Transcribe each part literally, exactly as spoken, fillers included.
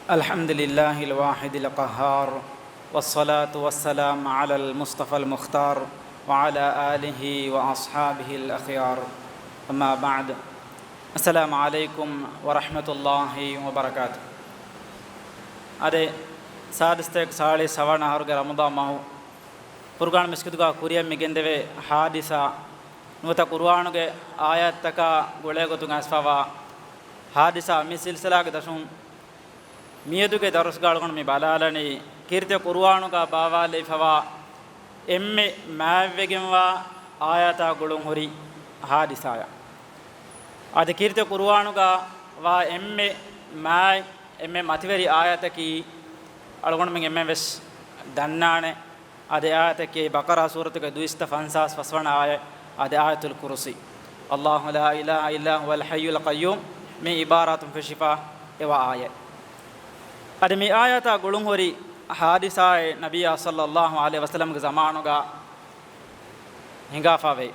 الحمد لله الواحد القهار، والصلاة والسلام على المصطفى المختار، وعلى آله وأصحابه الأخيار. أما بعد. السلام عليكم ورحمة الله وبركاته. އަދި ސާދަސްތޭކަ ސާޅީސް ހަވަނަ އަހަރުގެ ރަމަޟާން މަހު ފުރުގާން މިސްކިތުގަ ކުރިއަށް މި ގެންދެވޭ ޙާދިސާ، ނުވަތަ ޤުރުއާނުގެ އާޔާތްތަކާ ގުޅޭގޮތުން އައިސްފަވާ ޙާދިސާ، މި ސިލްސިލާގެ ދަށުން މިއަދުގެ ދަރުސްގަ އަޅުގަނޑު މި ބަލާލަނީ، ކީރިތި ޤުރުއާނުގަ ބާވާލެވިފަވާ އެންމެ މާތްވެގެންވާ އާޔާތާ ގުޅުން ހުރި ޙާދިސާއަށް. އަދި ކީރިތި ޤުރުއާނުގަ ވާ އެންމެ މާތް، އެންމެ މަތިވެރި އާޔާތަކީ އަޅުގަނޑުމެން އެންމެން ވެސް ދަންނާނެ. އަދި އާޔަތަކީ ބަޤަރާ ސޫރަތުގެ ދުއިސައްތަ ފަންސާސް ފަސްވަނަ އާޔަތް، އަދި އާޔަތުލް ކުރުސީ، الله لا إله إلا هو الحي القيوم، މި ޢިބާރާތުން ފެށިފަ އެވާ އާޔަތް. އަދި މި އާޔަތާ ގުޅުންހުރި ޙާދިސާއެއް ނަބިއްޔާ ޞައްލައްލާހު ޢަލައިހި ވަސައްލަމްގެ ޒަމާނުގަ ހިނގާފަވޭ.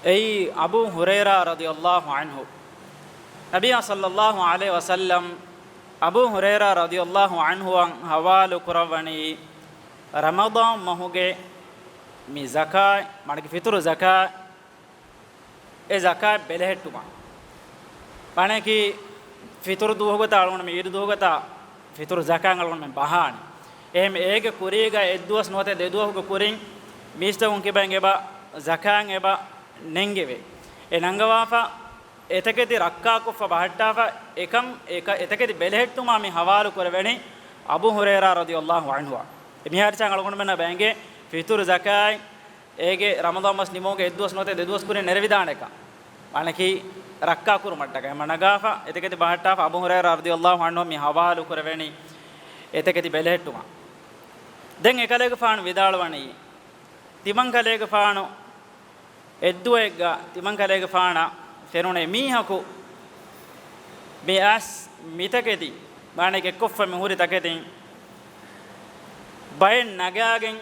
އެއީ އަބޫ ހުރައިރާ ރަޟިޔައްލާހު ޢަންހު، ނަބިއްޔާ ޞައްލައްލާހު ޢަލައިހި ވަސައްލަމް އަބޫ ހުރައިރާ ރަޟިޔައްލާހު ޢަންހުއަށް ޙަވާލު ކުރައްވަނީ، ރަމަޟާން މަހުގެ މި ޒަކާތް، މާނައަކީ ފިޠުރު ޒަކާތް، އެ ޒަކާތް ބެލެހެއްޓުމަށް. މާނައަކީ ފިޠުރު ދުވަހުގަތާ އަޅުގަނޑު މި ޢީދު ދުވަހުގަތާ ފިޠުރު ޒަކާތް އަޅުގަނޑުމެން ބަހާނެ. އެހެން އޭގެ ކުރީގަ އެއްދުވަސް ނުވަތަ ދެދުވަހުގެ ކުރިން މީސްތަކުން ކިބައިން އެބަ ޒަކާތް އެބަ ނެންގެވޭ. އެ ނަންގަވާފަ އެތަކެތި ރައްކާކޮށްފަ ބަހައްޓާފަ އެކަން އެކަ-، އެތަކެތި ބެލެހެއްޓުމާ މި ޙަވާލު ކުރެވެނީ އަބޫ ހުރައިރާ ރަޟިޔައްލާހު ޢަންހުއަށް. އެ މި ޙާދިސާ އަޅުގަނޑުމެންނަށް ބައިނގޭ ފިޠުރު ޒަކާތް އޭގެ ރަމަޟާން މަސް ނިމުމުގެ އެއްދުވަސް ނުވަތަ ދެދުވަސް ކުރިން ނެރެވިދާނެކަން. މާނައަކީ ރައްކާކުރުމަށްޓަކައި އެމަ ނަގާފަ އެތަކެތި ބަހައްޓާފަ އަބޫ ހުރައިރާ ރަޟިޔައްލާހު ޢަންހު މި ޙަވާލު ކުރެވެނީ އެތަކެތި ބެލެހެއްޓުމަށް. ދެން އެކަލޭގެފާނު ވިދާޅުވަނީ، ތިމަންކަލޭގެފާނު އެއްދުވައެއްގަ ތިމަންކަލޭގެފާނަށް ފެނުނޭ މީހަކު މި އައިސް މިތަކެތި، މާނައަކީ އެއްކޮށްފަ މި ހުރި ތަކެތިން ބައެއް ނަގާގެން،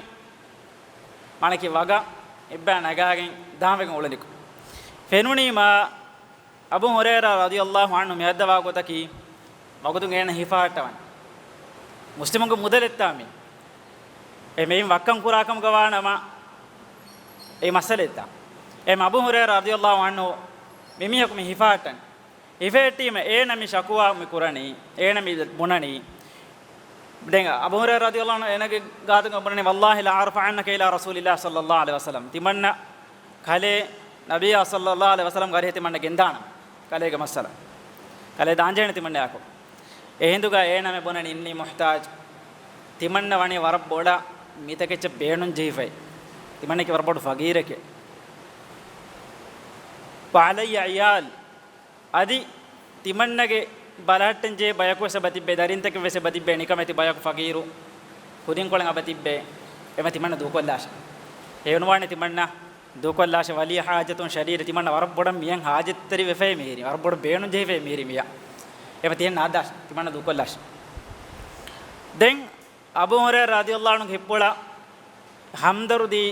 މާނައަކީ ވަގަށް އެއްބައި ނަގާގެން ދާންވެގެން އުޅެނިކޮށް ފެނުނީމާ، އަބޫ ހުރައިރާ ރަޟިޔައްލާހު ޢަންހު މި ހައްދަވާ ގޮތަކީ، ވަގުތުން އޭނަ ހިފަހައްޓަވަން. މުސްލިމުންގެ މުދަލެއްތާ މީ. އެ މެއިން ވައްކަން ކުރާ ކަމުގަ ވާނަމަ، އެ މައްސަލައެއްތާ. އެ އަބޫ ހުރައިރާ ރަޟިޔައްލާހު ޢަންހު މި މީހަކު މި ހިފަހައްޓަން. ހިފެހެއްޓީމަ އޭނަ މި ޝަކުވާ މި ކުރަނީ، އޭނަ މި ބުނަނީ. ދެން އަބޫ ހުރައިރާ ރަޟިޔައްލާހު ޢަންހު އޭނަގެ ގާތުގަ ބުނަނީ، والله لأرفعنك إلى رسول الله صلى الله عليه وسلم. ތިމަންނަ ކަލޭ ނަބިއްޔާ ޞައްލައްލާހު ޢަލައިހި ވަސައްލަމްގެ އަރިހަށް ތިމަންނަ ގެންދާނަން. ކަލޭގެ މައްސަލަ. ކަލޭ ދާންޖެހޭނެ ތިމަންނައާއެކު. އެހިނދުގަ އޭނަ މި ބުނަނީ، إني محتاج. ތިމަންނަ ވަނީ ވަރަށް ބޮޑަށް މިތަކެއްޗަށް ބޭނުން ޖެހިފައި. ތިމަންނައަކީ ވަރަށް ބޮޑު ފަގީރެކޭ. وعلي عيال. އަދި ތިމަންނަގެ ބަލަހައްޓަން ޖެހޭ ބަޔަކު ވެސް އެބަ ތިއްބޭ، ދަރިންތަކެއް ވެސް އެބަ ތިއްބޭ، ނިކަމެތި ބަޔަކު ފަގީރު ކުދިންކޮޅެއް އެބަ ތިއްބޭ. އެމަ ތިމަންނަ ދޫކޮށްލާށެ. ހެޔޮނުވާނެ ތިމަންނަ ދޫކޮށްލާށެ. ولي حاجة شديدة، ތިމަންނަ ވަރަށް ބޮޑަށް މިޔަށް ޙާޖަތްތެރި ވެފައި މިހިރީ، ވަރަށް ބޮޑަށް ބޭނުން ޖެހިފައި މިހިރީ މިޔަށް. އެމަ ތިހެން ނާދާށެ، ތިމަންނަ ދޫކޮށްލާށެ. ދެން އަބޫ ހުރައިރާ ރަޟިޔައްލާހު ޢަންހުގެ ހިތްޕުޅަށް ހަމްދަރުދީ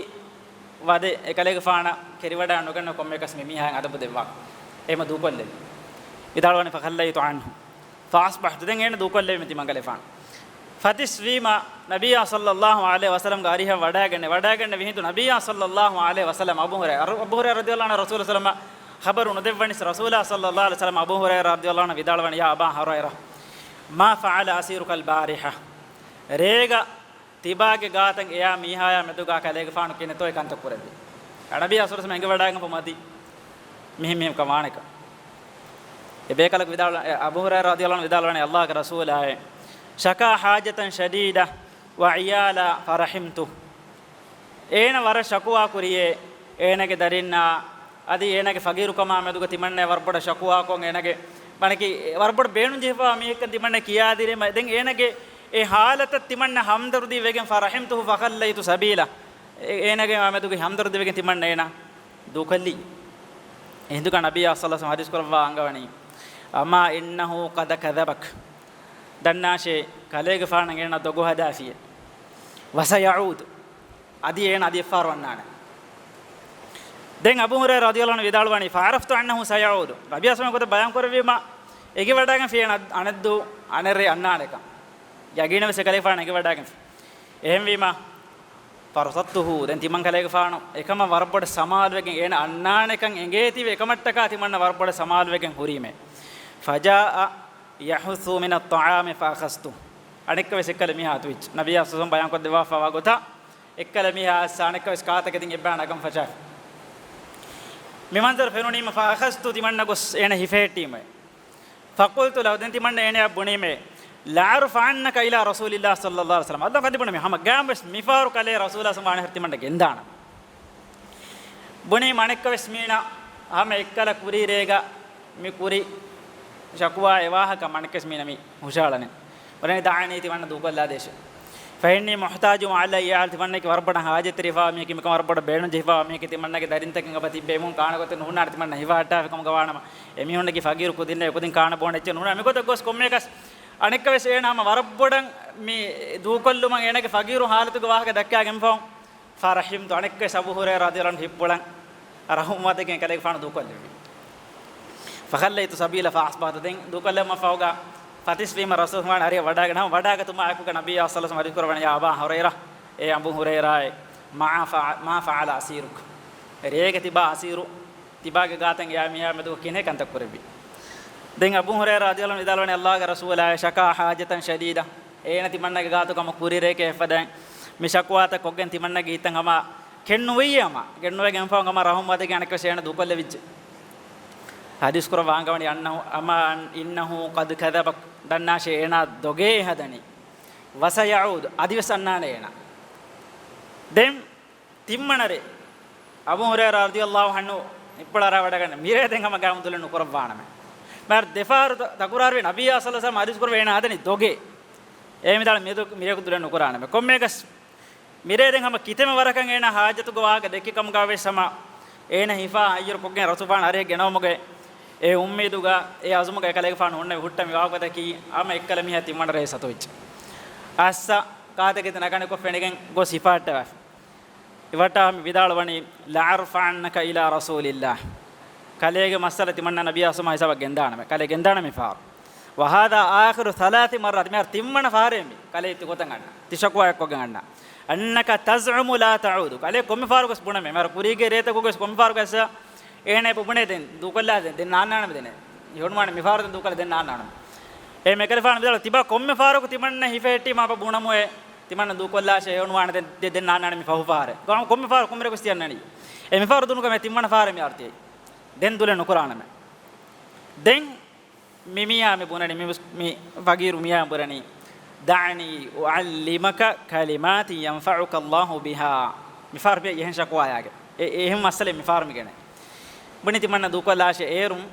ވަދެ އެކަލޭގެފާނަށް ކެރިވަޑައި ނުގަންނަ ކޮންމެއަކަސް މި މީހާއަށް އަދަބު ދެއްވާ. އެމަ ދޫކޮށްލެވި. ވިދާޅުވަނީ، فخليت عنه فأصبحت. ދެން އޭނަ ދޫކޮށްލެވި ތިމަންކަލޭގެފާނު. ފަތިސްވީމަ، ނަބިއްޔާ ޞައްލައްލާހު ޢަލައިހި ވަސައްލަމްގެ އަރިހަށް ވަޑައިގެންނެވި. ވަޑައިގެންނެވި ހިނދު ނަބިއްޔާ ޞައްލައްލާހު ޢަލައިހި ވަސައްލަމް އަބޫ ހުރައިރާ، އަބޫ ހުރައިރާ ރަޟިޔައްލާހު ޢަންހު ރަސޫލާ ޞައްލައްލާހު ޢަލައިހި ވަސައްލަމަށް ޚަބަރު ނުދެއްވަނީ، ރަސޫލާ ޞައްލައްލާހު ޢަލައިހި ވަސައްލަމް އަބޫ ހުރައިރާ ރަޟިޔައްލާހު ޢަންހު ވިދާޅުވަނީ، يا أبا هريرة، ما فعل أسيرك البارحة؟ ރޭގަ ތިބާގެ ގާތަށް އެޔާ މީހާޔާ މެދުގަ ކަލޭގެފާނު ކިހިނެއްތޯ އެ ކަންތައް ކުރެއްވީ؟ ނަބިއްޔާ ޞައްލައްލާހު ޢަލައިހި ވަސައްލަމް އެނގިވަޑައިގެންފަ މަދީ. މިހެން މިހެން ކަމާނެކަން. އެ ބޭކަލަކު ވިދާޅު، އެ އަބޫ ހުރައިރާ ރަޟިޔައްލާހު ޢަންހު ވިދާޅުވަނީ، ﷲ ގެ ރަސޫލާއޭ، شكا حاجة شديدة وعيالا فرحمته. އޭނަ ވަރަށް ޝަކުވާ ކުރިޔޭ، އޭނަގެ ދަރިންނާ އަދި އޭނަގެ ފަގީރުކަމާ މެދުގަ ތިމަންނަ ވަރަށް ބޮޑަށް ޝަކުވާކޮށް، އޭނަގެ މާނައަކީ ވަރަށް ބޮޑަށް ބޭނުން ޖެހިފަވާ މީހެއްކަން ތިމަންނަ ކިޔާދިރީމަ، ދެން އޭނަގެ އެ ޙާލަތަށް ތިމަންނަ ހަމްދަރުދީ ވެގެން، فرحمته فخليت سبيله، އޭނަގެ މާ މެދުގަ ހަމްދަރުދީ ވެގެން ތިމަންނަ އޭނަ ދޫކޮށްލީ. އެހިނދުގަ ނަބިއްޔާ ޞައްލައްލާހު ޢަލައިހި ވަސައްލަމް ޙަދީޘް ކުރައްވާ އަންގަވަނީ، أما إنه قد كذبك، ދަންނާށޭ، ކަލޭގެފާނަށް އޭނަ ދޮގު ހަދާފިޔޭ، وسيعود، އަދި އޭނަ އަދި އެއްފަހަރު ވަންނާނެ. ދެން އަބޫ ހުރައިރާ ރަޟިޔައްލާހު ޢަންހު ވިދާޅުވަނީ، فعرفت أنه سيعود، ނަބިއްޔާ ޞައްލައްލާހު ޢަލައިހި ވަސައްލަމް ގޮތަށް ބަޔާން ކުރެއްވީމަ، އެނގިވަޑައިގެންފި އޭނަ އަނެއްދު އަނެއްރޭ އަންނާނެކަން. ޔަގީނަށް ވެސް އެކަލޭގެފާނު އެނގިވަޑައިގެންފި. އެހެންވީމަ، ފަރަޞަދްތުހޫ، ދެން ތިމަން ކަލޭގެފާނު އެކަމަށް ވަރަށްބޮޑަށް ސަމާލުވެގެން އޭނަ އަންނާނެކަން އެނގޭތީވެ އެކަމަށްޓަކާ ތިމަންނަ ވަރަށްބޮޑަށް ސަމާލުވެގެން ހުރީމޭ. ފަޖާއަ ޔަހުސޫ މިނަ އައްޠަޢާމި ފައަޚަޒްތު. އަނެއްކާވެސް އެއްކަލަ މީހާ އަތުވެއްޖެ. ނަބިއްޔާ ޞައްލަﷲު ޢަލައިހި ވަސައްލަމަ ބަޔާންކޮށްދެއްވާފަވާ ގޮތަށް އެއްކަލަ މީހާ އައްސާ އަނެއްކާވެސް ކާތަކެތިން އެއްބައި ނަގަން ފަށާފި. މި މަންޒަރު ފެނުނީމަ ފައަޚަޒްތު ތިމަންނަ ގޮސް އޭނަ ހިފެހެއްޓީމޭ. ފަޤުލްތު ލަހު، ދެން ތިމަންނަ އޭނަޔާ ބުނީމޭ، ލައަރްފަޢަންނަކަ އިލާ ރަސޫލިއްލާހި ޞައްލަﷲު ޢަލައިހި ވަސައްލަމަ. އައްލާ ފަންދި ބުނީމޭ، ހަމަ ގާމްވެސް މިފަހަރު ކަލޭ ރަސޫލާ ސަމާނަ ތިމަންނަ ގެންދާނަމޭ. ބުނީމަ އަނެއްކާވެސް މީނަ ހަމަ އެއްކަލަ ކުރީ ރޭގަ މި ކުރި ޝަކުވާ އެ ވާހަކަ މަނެކެސް މީނަ މި ހުށަހަޅަނީ. ވަރަނި ދާނީ ތިމަންނަ ދޫކޮށްލާދޭށޭ. ފައިންނީ މުޙްތާޖު ޢަލައްޔާ، ތިމަންނައަކީ ވަރަށް ބޮޑަށް ހާޖަތްތެރިވާ މީހެކޭ، މިކަން ވަރަށް ބޮޑަށް ބޭނުންޖެހިފާ މީހެކޭ، ތިމަންނަގެ ދަރިންތަކެއް އެބަ ތިއްބެވިމުން ކާނަގޮތެއް ނުހުންނާނެ ތިމަންނަ ހިފަހައްޓާފި ކަމުގަ ވާނަމަ، އެމީހުންނަކީ ފަގީރު ކުދިންނޭ، ކުދިން ކާނަ ބޯން އެއްޗެއް ނުހުންނާނެ. މިގޮތަށް ގޮސް ކޮންމެއަކަސް އަނެއްކާވެސް އޭނަ ހަމަ ވަރަށް ބޮޑަށް މި ދޫކޮށްލުމަށް އޭނަގެ ފަގީރު ހާލަތުގެ ވާހަކަ ދައްކާގެންފަ ފަރަޙިމްތު، އަނެއްކާވެސް އަބޫ ހުރައިރާ ރަޟިޔަﷲު ޢަންހު ހިތްޕުޅަން ރަޙުމަތެއްގެ ކަލޭގެފާނު ދޫކޮށްލެއްވި. ފަޚައްލައްތު ސަބީލަ ފައަޞްބަޙްތު، ދެން ދޫކޮށްލެވުމަށްފަހުގަ ފަތިސްވީމަ ރަސޫލު މާނަ އަރިއަށް ވަޑާގަން، ހަމަ ވަޑާގަތުމާ އެކުގަ ނަބިއްޔާ ޞައްލަﷲު ޢަލައިހި ވަސައްލަމަ ޙަދީޘް ކުރައްވަނީ، ޔާ އަބާ ހުރައިރާ، އޭ އަބޫ ހުރައިރާއޭ، މާ ފަ-، މާ ފަޢަލަ އަސީރުކަ، ރޭގަ ތިބާ އަސީރު ތިބާގެ ގާތަށް އެއާ މީހާ މެދުގަ ކިހިނެއް ކަންތައް ކުރެއްވީ؟ ދެން އަބޫ ހުރައިރާ ރަޟިޔަﷲު ޢަންހު ވިދާޅުވަނީ، އައްލާހުގެ ރަސޫލާއޭ، ޝަކާ ޙާޖަތަން ޝަދީދަ، އޭނަ ތިމަންނަގެ ގާތުގަ ހަމަ ކުރިރޭގަ އެފަދައިން މި ޝަކުވާތައް ކޮށްގެން ތިމަންނަގެ ހިތަށް ހަމަ ކެތްނުވެއްޔޭ ހަމަ، ކެތްނުވެގެންފަ ހަމަ ރަޙުމަތެއްގެ އަނެއްކާވެސް އޭނަ ދޫކޮށްލެވިއްޖެ. ޙަދީޘް ކުރައްވާ އަންގަވަނީ، އަންނަހު، އަމާ އަން، އިންނަހު ޤަދް ކަޛަބަ، ދަންނާށޭ އޭނާ ދޮގޭ ހަދަނީ. ވަސަޔަޢޫދު، އަދިވެސް އަންނާނެ އޭނާ. ދެން ތިންވަނަ ރޭ، އަބޫ ހުރައިރާ ރަޟިޔަﷲު ޢަންހު ހިތްޕުޅަރާ ވަޑައިގަންނަ މިރޭ ދެން ހަމަ ގާމު ދުލެއް ނުކުރައްވާނަމޭ. މާ ދެފަހަރު ތަ-، ތަކުރާރުވި ނަބިއްޔާ ޞައްލަﷲު ޢަލައިހި ވަސައްލަމަ ޙަދީޘް ކުރެއްވި އޭނާ ހަދަނީ ދޮގޭ. އޭ މިދާޅު މިއަދު މިރޭ ދުލެއް ނުކުރާނަމޭ. ކޮންމެއަކަސް މިރޭ ދެން ހަމަ ކިތަންމެ ވަރަކަށް އޭނާ ޙާޖަތުގެ ވާހަކަ ދެއްކި ކަމުގަ ވެސް ހަމަ އޭނަ ހިފާ ހައްޔަރު ކޮށްގެން ރަސޫލާ އަރިހަށް ގެނައުމުގެ އެ އުއްމީދުގަ އެ އަޒުމުގަ އެކަލޭގެފާނު ހުންނެވި ހުއްޓަމި ވާގޮތަކީ ހަމަ އެއްކަލަ މީހާ ތިންވަނަ ރޭ ސަތުވެއްޖެ. އައްސަ ކާތަކެތި ނަގަނެކޮށް ފެނިގެން ގޮސް ހިފަހައްޓަވާފި. އެވައްޓާ މި ވިދާޅުވަނީ، ލައަރްފަޢަންނަކަ އިލާ ރަސޫލިއްލާހް. ކަލޭގެ މައްސަލަ ތިމަންނަ ނަބިއްޔާ ސުމާ ހިސާބަށް ގެންދާނަމޭ. ކަލޭ ގެންދާނަމޭ މިފަހަރު. ވަހާޛާ އާޚިރު ޘަލާޘި މައްރާތި. މިހާރު ތިންވަނަ ފަހަރޭ މި ކަލޭ ތި ގޮތަށް އަންނަ. ތި ޝަކުވާ އެއްކޮށްގެން އަންނަ. އައްނަކަ ތަޒްޢުމު ލާ ތަޢޫދު. ކަލޭ ކޮންމެ ފަހަރަކުވެސް ބުނަމޭ. މިހާރު ކުރީގެ ރޭތަކުގަސް ކޮންމެ ފަހަރަކުވެސް އޭނަ އެބަ ބުނޭ ދެން ދޫކޮށްލާ ދެން، ދެން ނާންނާނަމޭ ދެނެ. ހެޔޮނުވާނެ މިފަހަރު ދެން ދޫކޮށްލާ ދެން ނާންނާނަމޭ. އެ މިކަލޭގެފާނު ވިދާޅު ތިބާ ކޮންމެ ފަހަރަކު ތިމަންނަ ހިފެހެއްޓީ މާބަ ބުނަމުއޭ. ތިމަންނަ ދޫކޮށްލާށޭ ހެޔޮނުވާނެ ދެން، ދެ-، ދެން ނާންނާނަމޭ ފަހު ފަހަރެއް. ކޮ-، ކޮންމެ ފަހަރަކު ކޮންމެރަކުސް ތި އަންނަނީ. އެ މިފަހަރު ދުނުކަމޭ ތިންވަނަ ފަހަރެއް މި އާރުތިއެއް. ދެން ދުލެއް ނުކުރާނަމޭ. ދެން މި މީހާ މި ބުނަނީ، މި މުސް-، މި ފަގީރު މީހާ ބުނަނީ، ދަޢުނީ އުޢައްލިމަކަ ކަލިމާތިން ޔަންފަޢުކަ ﷲ ބިހާ. މިފަހަރު އެހެން ޝަކުވާޔާގެ. އެ-، އެހެން މައްސަލައެއް މިފަހަރު މި ގެނައީ. ބުނި ތިމަންނަ ދޫކޮށްލާށޭ އޭރުން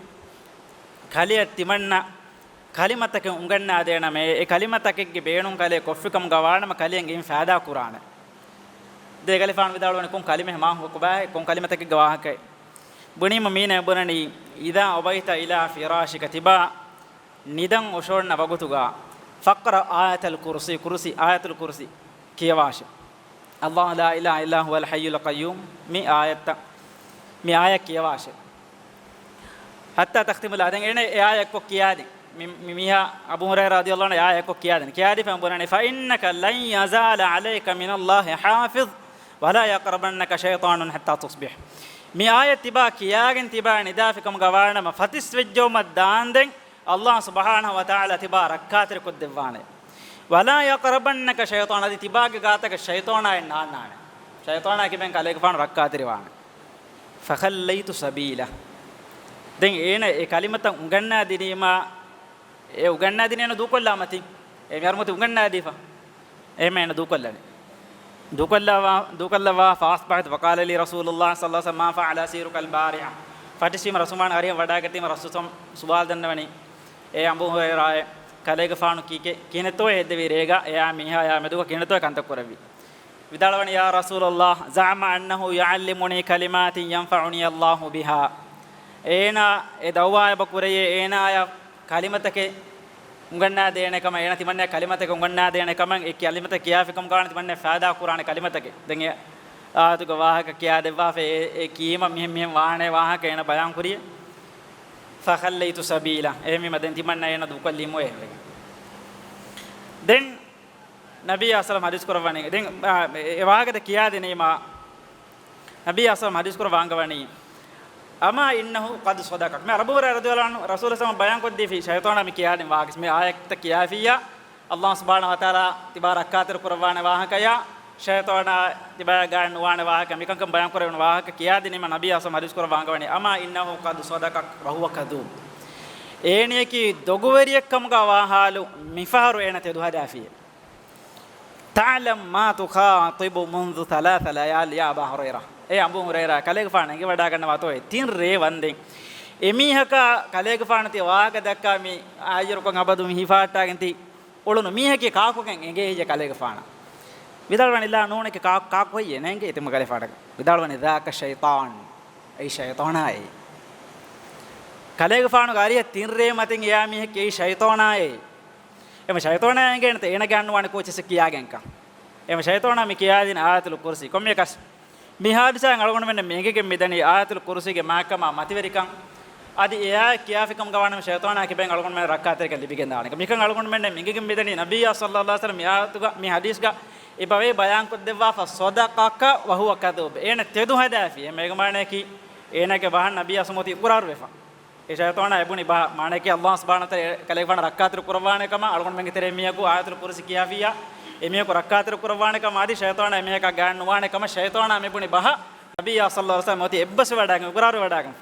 ކަލެއަށް ތިމަންނަ ކަލިމަތަކެއް އުނގަންނާދޭނަމޭ، އެ ކަލިމަތަކެއްގެ ބޭނުން ކަލޭ ކޮށްފިކަމުގަ ވާނަމަ ކަލެއަށް އެހެން ފައިދާ ކުރާނެ. ދެ ކަލޭގެފާނު ވިދާޅުވަނީ ކޮން ކަލިމަ މާ ކޮބާހޭ، ކޮން ކަލިމަތަކެއްގެ ވާހަކައެއް. ބުނީމަ މީނަ ބުނަނީ، إذا أويت إلى فراشك، ތިބާ ނިދަން އޮށޯންނަ ވަގުތުގަ، فاقرأ آية الكرسي، ކުރުސީ، އާޔަތުލް ކުރުސީ ކިޔަވާށެ. الله لا إله إلا هو الحي القيوم، މި އާޔަތްތައް، މި އާޔަތް ކިޔަވާށެ. حتى تختم الآية، ދެން އޭނަ އެ އާޔަތް އެއްކޮށް ކިޔާދިން. މި، މި މީހާ އަބޫ ހުރައިރާ ރަޟިޔަﷲު ޢަންހު އެ އާޔަތް އެއްކޮށް ކިޔާދިން. ކިޔާދީފަ ބުނަނީ، فإنك لن يزال عليك من الله حافظ ولا يقربنك شيطان حتى تصبح. މި އާޔަތް ތިބާ ކިޔާގެން ތިބާ ނިދާފިކަމުގަ ވާނަމަ ފަތިސް ވެއްޖައުމަށް ދާންދެން ﷲ ސުބްޙާނަހޫ ވަތަޢާލާ ތިބާ ރައްކާތެރިކޮށްދެއްވާނެ. ولا يقربنك شيطان، އަދި ތިބާގެ ގާތަކަށް ޝައިޠާނާއެއް ނާންނާނެ. ޝައިޠާނާ ކިބެން ކަލޭގެފާނު ރައްކާތެރިވާނެ. فخليت سبيله. ދެން އޭނަ އެ ކަލިމަތައް އުނގަންނާ ދިނީމާ، އެ އުނގަންނާ ދިނީ އޭނަ ދޫކޮށްލާމަތި. އެ މިހާރު މަތި އުނގަންނާދީފަ. އެހެންމެ އޭނަ ދޫކޮށްލަނީ. ދޫކޮށްލަވާ، ދޫކޮށްލަވާ ފާސް ބަހަތު، فقال لي رسول الله صلى الله عليه وسلم ما فعل أسيرك البارحة. ފަޓިސީމަ ރަސޫލާ އަރިހަށް ވަޑާގަތީމަ ރަސޫލު ސުވާލު ދަންނަވަނީ، އޭ އަބޫ ހުރައިރާއޭ، ކަލޭގެފާނު ކީކޭ، ކިހިނެއްތޯއޭ ހެއްދެވީ ރޭގަ އެއާ މީހާޔާ މެދުގަ ކިހިނެއްތޯއޭ ކަންތައް ކުރެއްވީ؟ ވިދާޅުވަނީ، يا رسول الله، زعم أنه يعلمني كلمات ينفعني الله بها. އޭނާ އެ ދައުވާ އެބަ ކުރެޔޭ، އޭނާޔަށް ކަލިމަތަކެއް އުނގަންނާދޭނެ ކަމަށް، އޭނަ ތިމަންނަ ކަލިމަތަކެއް އުނގަންނާދޭނެ ކަމަށް، އެ ކަލިމަތައް ކިޔާފިކަމުގަ ވާނެ ތިމަންނަ ފައިދާ ކުރާނެ ކަލިމަތަކެއް. ދެން އެ އާޔަތުގެ ވާހަކަ ކިޔާދެއްވާފަ، އެ، އެ ކީމަ މިހެން މިހެން ވާނެ ވާހަކަ އޭނަ ބަޔާން ކުރިޔޭ. فخليت سبيله. އެހެންވީމަ ދެން ތިމަންނަ އޭނަ ދޫކޮށްލީމު އެހެންވެގެން. ދެން ނަބީ އާ ސަލަމް ޙަދީޘް ކުރައްވަނީ، ދެން، އާ، އެ ވާހަކަތައް ކިޔާދިނީމާ، ނަބީ އާ ސަލަމް ޙަދީޘް ކުރައްވާ އަންގަވަނީ، أما إنه قد صدقك. މި އަބޫ ހުރައިރާ ރަޟިޔަﷲ ޢަންހު ރަސޫލާ ސަލަމް ބަޔާން ކޮށްދީފި ޝައިޠާނާ މި ކިޔާދިން ވާހަކަ، މި އާޔަތްތައް ކިޔާފިއްޔާ، އަﷲ ސުބްޙާނަހޫ ވަތަޢާލާ ތިބާ ރައްކާތެރި ކުރައްވާނެ ވާހަކަޔާ، ޝައިޠާނާ ތިބާ ގާތް ނުވާނެ ވާހަކަ، މިކަންކަން ބަޔާން ކުރެވުނު ވާހަކަ ކިޔާދިނީމަ ނަބީ އާ ސަލަމް ޙަދީޘް ކުރައްވާ އަންގަވަނީ، أما إنه قد صدقك وهو كذوب. އޭނިއަކީ ދޮގުވެރިއެއްކަމުގަ ވާ ޙާލު މިފަހަރު އޭނަ ތެދުހަދާފިއޭ. تعلم ما تخاطب منذ ثلاث ليال يا أبا هريرة. އޭ އަބޫ ހުރައިރާ، ކަލޭގެފާނު އެނގިވަޑާގަންނަވާތޯއޭ ތިން ރޭ ވަންދެން. އެމީހަކާ ކަލޭގެފާނު ތި ވާހަކަ ދައްކާ މި އާއިރުކޮށް އަބަދު މި ހިފާއްޓާގެން ތި އުޅުނު މީހަކީ ކާކުގެން އެނގޭ ހެއްޔޭ ކަލޭގެފާނަށް؟ ވިދާޅުވަނީ، ލާ، ނޫނެކޭ، ކާ-، ކާކު ހެއްޔޭ ނޭނގޭ ތިމަ ކަލޭފާނަށް؟ ވިދާޅުވަނީ، ذاك شيطان. އެއީ ޝައިޠާނާއޭ. ކަލޭގެފާނުގެ އަރިހަށް ތިން ރޭ މަތިން އެޔާ މީހެއް އެއީ ޝައިޠާނާއޭ. އެމަ ޝައިޠާނާ އެނގޭނެތަ އޭނަގެ އަންނުވާނެ ކޯޗެއްސެއް ކިޔާގެންކަން. އެމަ ޝައިޠާނާ މި ކިޔާދިން އާޔަތުލް ކުރުސީ. ކޮންމެއަކަސް މި ހާދިސާއިން އަޅުގަނޑުމެންނަށް މި އެނގިގެން މިދަނީ އާޔަތުލް ކުރުސީގެ މާތްކަމާ މަތިވެރިކަން. އަދި އެއާ ކިޔާފިކަމުގަ ވާނަމަ ޝައިޠާނާ ކިބައިން އަޅުގަނޑުމެން ރައްކާތެރިކަން ލިބިގެންދާނެކަން. މިކަން އަޅުގަނޑުމެންނަށް މި އެނގިގެން މިދަނީ ނަބިއްޔާ ޞައްލައްލާހު ޢަލައިހި ވަސައްލަމް މި އާޔަތުގަ މި ޙަދީޘްގަ އެބަވޭ ބަޔާންކޮށްދެއްވާފަ، صدقك وهو كذوب. އޭނަ ތެދު ހަދާފި. އެމަ އޭގެ މާނަޔަކީ އޭނާގެ ބަހަށް ނަބިއްޔާ ސުމޮތި އިޤުރާރުވެފަ. އެ ޝައިޠާނާ އެބުނި ބަހަށް، މާނަޔަކީ އަﷲ ސުބްޙާނަހޫ ވަތަޢާލާ ކަލޭގެފާނަށް ރައްކާތެރި ކުރައްވާނެ ކަމަށް، އަޅުގަނޑުމެންގެ ތެރޭ މީހަކު އާޔަތުލް ކުރުސީ ކިޔާފިއްޔާ، އެމީހަކު ރައްކާތެރި ކުރައްވާނެ ކަމަށް، އަދި ޝައިޠާނާ އެމީހަކާ ގާތް ނުވާނެ ކަމަށް ޝައިޠާނާ މިބުނި ބަހަށް ނަބިއްޔާ ޞައްލައްލާހު ޢަލައިހި ވަސައްލަމް އޮތީ އެއްބަސްވެވަޑާގެން، އިޤުރާރުވެވަޑާގެން.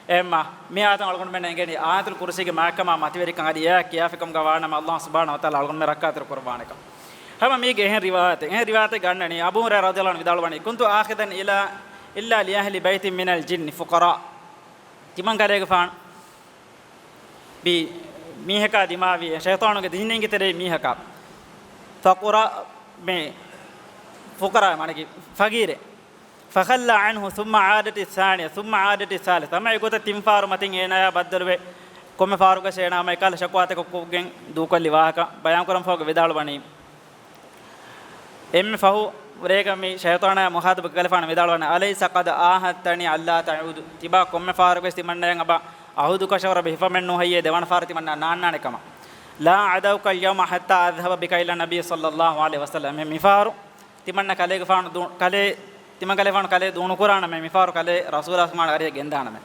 އެހެންމަ މި އާޔަތުން އަޅުގަނޑުމެންނަށް އެނގޭނީ އާޔަތުލް ކުރުސީގެ މާތްކަމާ މަތިވެރިކަން އަދި އެއާ ކިޔާފިކަމުގަ ވާނަމަ އަﷲ ސުބްޙާނަހޫ ވަތަޢާލާ އަޅުގަނޑުމެން ރައްކާތެރި ކުރައްވާނެ ކަމަށް. ހަމަ މީގެ އެހެން ރިވާޔަތެއް، އެހެން ރިވާޔަތެއް ގަންނަނީ އަބޫ ހުރައިރާ ރަޟިޔަﷲ ޢަންހު ވިދާޅުވަނީ، كنت آخذا إلى، إلا لأهل بيت من الجن فقراء. ތިމަން ކަލޭގެފާނު ބި މީހަކާ ދިމާވި ޝައިޠާނުގެ ޖިންނީންގެ ތެރެއިން މީހަކާ، ފަޤުރާ، މެ ފުޤަރާ މާނަކީ ފަގީރެއް. فخلى عنه ثم عادت الثانية ثم عادت الثالثة. ހަމަ އެގޮތަށް ތިން ފާރު މަތިން އޭނާޔާ ބައްދަލުވެ، ކޮންމެ ފާރުގަސް އޭނާ ހަމަ އެކަހަލަ ޝަކުވާތަކަށް ކޮށްގެން ދޫކޮށްލި ވާހަކަ ބަޔާން ކުރަންފަހުގަ ވިދާޅުވަނީ، އެންމެ ފަހު ރޭގަ މި ޝައިޠާނާ މުޚާޠަބު ކަލޭފާނު ވިދާޅުވަނީ، أليس قد عاهدتني ألا تعود؟ ތިބާ ކޮންމެ ފަހަރަކުވެސް ތިމަންނަޔަށް އަބަ އަހުދު ކަށަވަރަށް ހިފަމެއްނޫ ހެއްޔޭ ދެވަނަ ފަހަރަށް ތިމަންނަ ނާންނާނެ ކަމަށް؟ لا أدعوك اليوم حتى أذهب بك إلى النبي صلى الله عليه وسلم. މި، މިފަހަރު ތިމަންނަ ކަލޭގެފާނު ދޫ-، ކަލޭ، ތިމަން ކަލޭފާނު ކަލޭ ދޫނުކުރާނަމޭ، މިފަހަރު ކަލޭ ރަސޫލާ ސުމާން އަރިހަށް ގެންދާނަމޭ.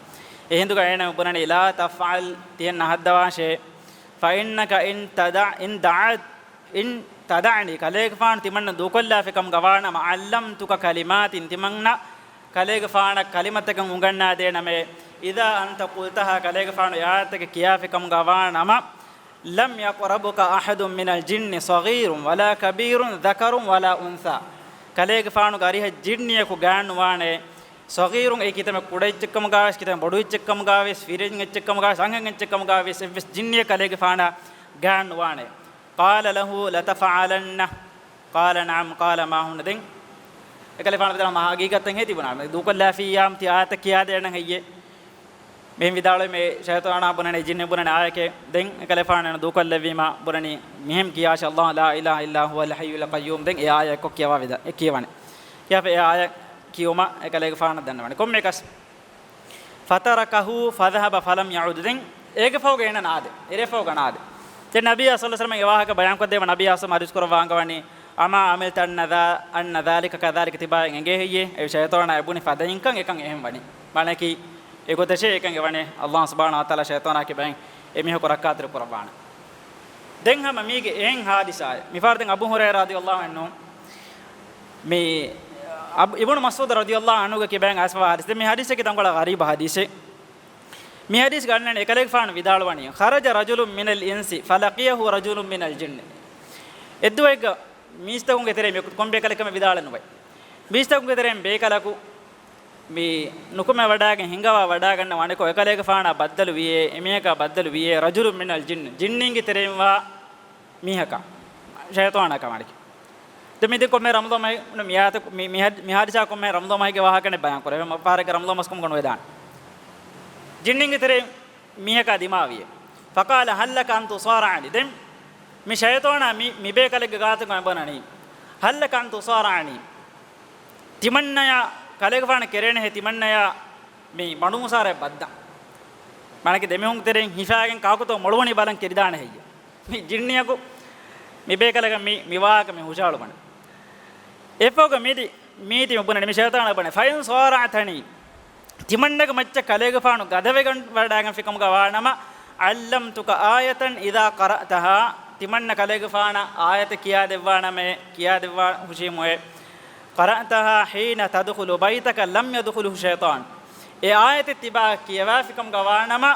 އެހިނދުގަ އޭނަ ބުނަނީ، لا تفعل، ތިހެން ނަހައްދަވާށޭ. فإنك إن تدع، إن دعت، إن تدعني، ކަލޭގެފާނު ތިމަންނަ ދޫކޮށްލާފިކަމުގަ ވާނަމަ، علمتك كلمات، ތިމަންނަ ކަލޭގެފާނަށް ކަލިމަތަކެއް އުނގަންނާދޭނަމޭ، إذا أنت قلتها، ކަލޭގެފާނު އެ އާޔަތްތަކެއް ކިޔާފިކަމުގަ ވާނަމަ، لم يقربك أحد من الجن صغير ولا كبير ذكر ولا أنثى. ކަލޭގެފާނުގެ އަރިހަށް ޖިންނިއަކު ގާތްނުވާނެ. ޞަޣީރުން އެއީ ކިތަންމެ ކުޑަ އެއްޗެއްކަމުގާވެސް، ކިތަންމެ ބޮޑު އެއްޗެއްކަމުގާވެސް، ފިރިން އެއްޗެއްކަމުގާވެސް، އަންހެން އެއްޗެއްކަމުގާވެސް އެއްވެސް ޖިންނިއެއް ކަލޭގެފާނާ ގާތްނުވާނެ. قال له لتفعلن. قال نعم. قال ما هن. ދެން އެކަލޭގެފާނު ވިދާޅުވީ، ހަގީގަތަށް ހޭ ތިބުނާ؟ ދޫކޮށްލާފިއްޔާ ތި އާޔަތަށް ކިޔާދޭނަން ހެއްޔޭ؟ މިހެން ވިދާޅުވީ މި ޝައިޠާނާ ބުނަނީ، ޖިންނި ބުނަނީ އާޔަކޭ. ދެން އެކަލޭގެފާނު ދޫކޮށްލެއްވީމާ ބުނަނީ މިހެން ކިޔާށޭ، الله لا إله إلا هو الحي القيوم. ދެން އެ އާޔަ އެއްކޮށް ކިޔަވާ ވިދާ-، އެ ކިޔަވަނީ. ކިޔާފަ އެ އާޔަ ކިޔުމަށް އެކަލޭގެފާނަށް ދަންނަވަނީ. ކޮންމެއަކަސް، فتركه فذهب فلم يعد. ދެން އޭގެ ފަހުގަ އޭނަ ނާދެ. އެރޭ ފަހުގަ ނާދެ. ދެން ނަބިއްޔާ ޞައްލައްލާހު ޢަލައިހި ވަސައްލަމަ އެ ވާހަކަ ބަޔާން ކޮށްދެއްވާ ނަބިއްޔާ ޞައްލައްލާހު ޢަލައިހި ވަސައްލަމަ ޙަދީޘް ކުރައްވާ އަންގަވަނީ، أما عملت أن ذا-، أن ذلك كذلك، ތިބާ އެނގޭ ހެއްޔޭ؟ އެ ޝައިޠާނާ އެބުނި ފަދައިންކަން އެކަން އެހެން ވަނީ. މާނައަކީ އެގޮތަށޭ އެކަން އެވަނީ. ﷲ ސުބްޙާނަހޫ ވަތަޢާލާ ޝައިޠާނާ ކިބައިން އެމީހަކު ރައްކާތެރި ކުރައްވާނެ. ދެން ހަމަ މީގެ އެހެން ހާދިސާއެއް. މިފަހަރު ދެން އަބޫ ހުރައިރާ ރަޟިޔަﷲ ޢަންހު މި އަބު-، އިބްނު މަސްޢޫދު ރަޟިޔަﷲ ޢަންހުގެ ކިބައިން އައިސްފަވާ ހާދިސާ. މި ހާދިސާއަކީ ތަންކޮޅެއް ޣަރީބު ހާދިސާއެއް. މި ހާދިސް ގަންނަނީ އެކަލޭގެފާނު ވިދާޅުވަނީ، خرج رجل من الإنس فلقيه رجل من الجن. އެއްދުވަހެއްގަ މީސްތަކުންގެ ތެރެއިން މި ކޮންބޭކަލެއް ކަމެއް ވިދާޅެއް ނުވޭ. މީސްތަކުންގެ ތެރެއިން ބޭކަލަކު މި ނުކުމެވަޑާގެން ހިނގަވާ ވަޑާގަންނަ ވަނިކޮށް، އެކަލޭގެފާނާ ބައްދަލު ވިޔޭ، އެމީހަކާ ބައްދަލު ވިޔޭ، رجل من الجن، ޖިންނީންގެ ތެރެއިން ވާ މީހަކާ، ޝައިޠާނަކާ ވަނިކޮށް. ދެން މި ދެން ކޮންމެ ރަމަޟާން މަހެއް މި އާޔަތަކު-، މި، މި ހަދި-، މި ހާދިސާ ކޮންމެ ރަމަޟާން މަހެއްގެ ވާހަކަ ނެތް ބަޔާން ކުރެވޭ. ފަހަރެއްގަ ރަމަޟާން މަސް ކަމުގަ ނުވެދާނެ. ޖިންނީންގެ ތެރެއިން މީހަކާ ދިމާވިޔޭ. فقال هل لك أن تصارعني. ދެން މި ޝައިޠާނާ މި، މި ބޭކަލެއްގެ ގާތުގަ އެބަނަނީ، هل لك أن تصارعني. ތިމަންނަޔާ ކަލޭގެފާނަށް ކެރޭނެހޭ ތިމަންނަޔާ މި ބަނޑުމުސާރައެއް ބައްދަން. މާނައަކީ ދެމީހުން ތެރެއިން ހިފާގެން ކާކުތޯ މޮޅުވަނީ ބަލަން ކެރިދާނެ ހެއްޔޭ؟ މި ޖިންނިއަކު މި ބޭކަލަކަށް މި، މި ވާހަކަ މި ހުށަހަޅުމަށް. އެއަށްފަހުގަ މިދި، މީތި މި ބުނަނީ، މި ޝައިޠާނާ ބުނެ، "فإن صارعتني." ތިމަންނަގެ މައްޗަށް ކަލޭގެފާނު ގަދަވެގަން ވަޑާގެންފިކަމުގަ ވާނަމަ، "علمتك آية إذا قرأتها." ތިމަންނަ ކަލޭގެފާނަށް އާޔަތެއް ކިޔާދެއްވާނަމޭ، ކިޔާދެއްވާ ހުށީމުއޭ. "قرأتها حين تدخل بيتك لم يدخله شيطان." އެ އާޔަތެއް ތިބާ ކިޔަވާފިކަމުގަ ވާނަމަ،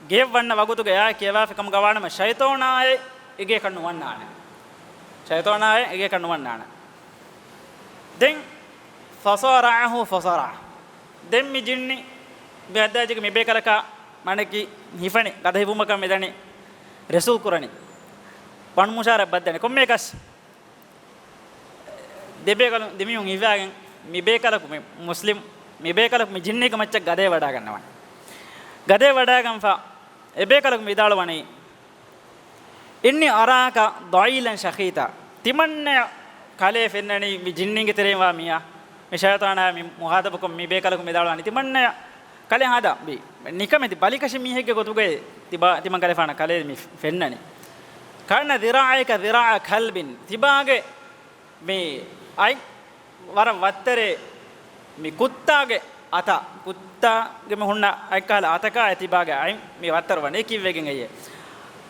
ގެޔަށް ވަންނަ ވަގުތުގަ އެ އާޔަތް ކިޔަވާފިކަމުގަ ވާނަމަ، ޝައިޠާނާއެއް އެގޭކަށް ނުވަންނާނެ. ޝައިޠާނާއެއް އެގޭކަށް ނުވަންނާނެ. ދެން، فصارعه فصرعه. ދެން މި ޖިންނި މި އައްދާޖެގެ މި ބޭކަލަކާ މާނައަކީ ހިފަނީ، ގަދަ ހިފުމަކަށް މިދަނީ، ރެސޫލް ކުރަނީ. ބަނު މުޒާރަ ބައްދަނީ. ކޮންމެއަކަސް ދެބޭކަލު، ދެމީހުން ހިފާގެން މި ބޭކަލަކު މި މުސްލިމް، މި ބޭކަލަކު މި ޖިންނީގެ މައްޗަށް ގަދައެއް ވަޑާގަންނަވާނެ. ގަދައެއް ވަޑާގަންފަ އެ ބޭކަލަކު މި ވިދާޅުވަނީ، "إني أراك ضئيلا شخيثا." ތިމަންނަޔަށް ކަލޭ ފެންނަނީ މި ޖިންނީންގެ ތެރެއިން ވާ މީހާ، މި ޝައިޠާނާ މި މުހާތަބުކޮށް މި ބޭކަލަކު މި ވިދާޅުވަނީ، ތިމަންނަޔަށް ކަލޭ ހާދަ މި ނިކަމެތި ބަލިކަށި މީހެއްގެ ގޮތުގައި ތިބާ، ތިމަން ކަލޭފާނަށް ކަލޭ މި ފެންނަނީ. "كأن ذراعيك ذراع كلب." ތިބާގެ މި އަތް ވަރަށް ވައްތަރޭ މި ކުއްތާގެ އަތަށް، ކުއްތާގެ މި ހުންނަ އަތްކަހަލަ އަތަކާ އެ ތިބާގެ އަތް މި ވައްތަރު ވަނީ ކީއްވެގެން އެއްޔެ؟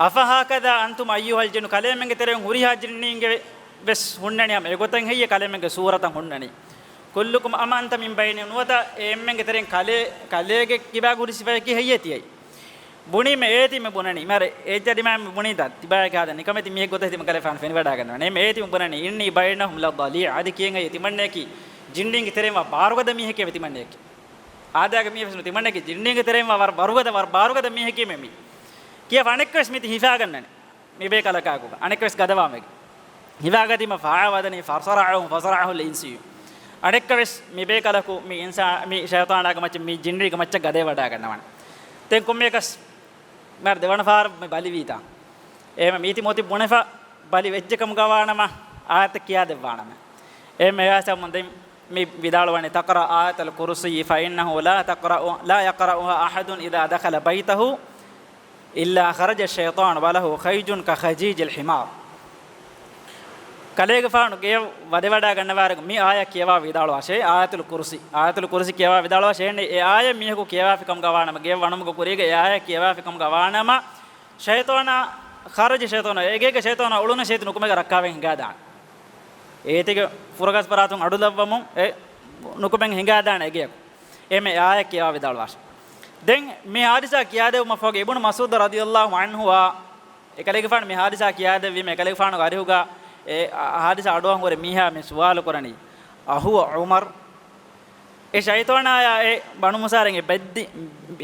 "أفهكذا أنتم أيها الجن." ކަލޭމެންގެ ތެރެއިން ހުރިހާ ޖިންނީންގެ ވެސް ހުންނަނީ ހަމަ އެގޮތަށް ހެއްޔެ ކަލޭމެންގެ ސޫރަތަށް ހުންނަނީ؟ "كلكم أم أنت من بيني." ނުވަތަ އެ އެންމެންގެ ތެރެއިން ކަލޭ، ކަލޭގެ ކިބާގަ ހުރި ސިފައަކީ ހެއްޔޭ ތިޔައީ؟ ބުނީމަ އޭތި މި ބުނަނީ. މިހާރު އޭތި ދިމާ މި ބުނީތަ ތިބާގެ ހާދަ ނިކަމެތި މީހެއް ގޮތަށް ތިމަން ކަލޭފާނު ފެނިވަޑާގަންނަވަނީ. އޭ އޭތި މި ބުނަނީ، "إني بينهم لضليع." އަދި ކިޔަން އައީ ތިމަންނައަކީ ޖިންނީންގެ ތެރެއިން ވާ ބާރުގަދަ މީހެކޭ ތިމަންނައަކީ. އާދައިގެ މީހެއް ވެސް ނު ތިމަންނައަކީ ޖިންނީންގެ ތެރެއިން ވާ ވަރަށް ބާރުގަދަ، ވަރަށް ބާރުގަދަ މީހެކޭ މި. ކިޔަފަ އަނެއްކާވެސް މީތި ހިފާގަންނަނީ. މި ބޭކަލަކާގު އަނެއްކަވެސް ގަދަވާމެގެ ހިވާގަދީމަ ފާވަދަނީ، فصرعه فصرعه الإنسي. އަނެއްކަވެސް މި ބޭކަލަކު މި އިންސާ، މި ޝައިޠާނާގެ މައްޗަށް މި ޖިންނީގެ މައްޗަށް ގަދައެއް ވަޑާގަންނަވާނެ. ދެން ކޮންމެއަކަސް މިހާރު ދެވަނަ ފަހަރަށް މި ބަލިވީތާ. އެހެމަ މީތި މޯތި ބުނެފަ ބަލި ވެއްޖެކަމުގަ ވާނަމަ، އާޔަތަށް ކިޔާދެއްވާނަމަ. އެހެމަ އެޔާސަމުން ދެން މި ވިދާޅުވަނީ، تقرأ آية الكرسي فإنه لا تقرأ، لا يقرأها أحد إذا دخل بيته إلا خرج الشيطان وله خيج كخجيج الحمار. ކަލޭގެފާނު ގެޔަށް ވަދެވަޑާގަންނަވާރަކު މި އާޔަތް ކިޔަވާ ވިދާޅުވާށޭ، އާޔަތުލް ކުރުސި، އާޔަތުލް ކުރުސި ކިޔަވާ ވިދާޅުވާށޭ. އެ އާޔަތް މީހަކު ކިޔަވާފިކަމުގަ ވާނަމަ، ގެޔަށް ވަނުމުގެ ކުރީގަ އެ އާޔަތް ކިޔަވާފިކަމުގަ ވާނަމަ، ޝައިޠާނާ، خرج الشيطان، އޭގޭގެ ޝައިޠާނާ އުޅުނު ޝައިޠާނާ ނުކުމެގަ ރައްކާވެގެން ހިނގާދާނެ. އޭތިގެ ފުރަގަސް ފަރާތުން އަޑުލައްވަމުން އެ ނުކުމެގެން ހިނގާދާނެ އެގެޔަކު. އެމެ އާޔަތް ކިޔަވާ ވިދާޅުވާށޭ. ދެން މި ހާދިސާ ކިޔާދެވުމަށްފަހުގަ އިބުނު މަސްޢޫދު ރަޟިޔަﷲ ޢަންހުއާ އެކަލޭގެފާނު މި ހާދިސާ ކިޔާދެއްވީމަ، އެކަލޭގެފާނުގެ އަރިހުގަ އެ ހާދިސާ އަޑުއަހަން ހުރި މީހާ މި ސުވާލު ކުރަނީ، أهو عمر؟ އެ ޝައިޠާނާޔާ އެ ބަނުމުޒާރައިން އެ ބެއްދި،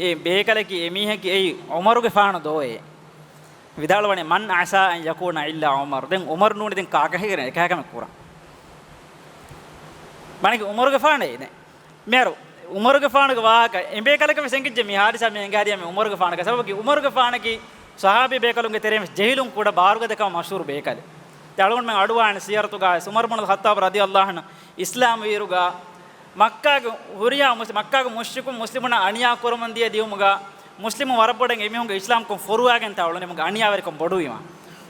އެ ބޭކަލަކީ އެ މީހަކީ އެއީ ޢުމަރުގެފާނު ދޯއޭ؟ ވިދާޅުވަނީ، من عسى أن يكون إلا عمر. ދެން ޢުމަރު ނޫނީ ދެން ކާކަށް ހެކިރެން އެކަހަލަ ކަމެއް ކުރަން؟ މާނައަކީ ޢުމަރުގެފާނޭ ދެން. މިހާރު ޢުމަރުގެފާނުގެ ވާހަކަ އެ ބޭކަލަކަށް ވެސް އެނގިއްޖެ މި ހާދިސާ މި އެނގާދިޔަ މި ޢުމަރުގެފާނަކަށް. ސަބަބަކީ ޢުމަރުގެފާނަކީ ޞަޙާބީ ބޭކަލުންގެ ތެރެއިން ވެސް ޖެހިލުން ކުޑަ ބާރުގަދަކަމަށް މަޝްހޫރު ބޭކަލެއް. އަޅުގަނޑުމެން އަޑުއަހާނެ ސިޔަރަތުގަ ވެސް ޢުމަރު ބުނުލް ޚައްޠާބް ރަޟިޔަﷲ ޢަންހު އިސްލާމް ވީއިރުގަ މައްކާގެ ހުރިހާ މުސް-، މައްކާގެ މުޝްރިކުން މުސްލިމުންނަށް އަނިޔާ ކުރަމުން ދިޔަ ދިޔުމުގަ މުސްލިމުން ވަރަށް ބޮޑަށް އެމީހުންގެ އިސްލާމްކަން ފޮރުވާގެން ތާ އުޅުނީމުގެ އަނިޔާވެރިކަން ބޮޑުވީމަ.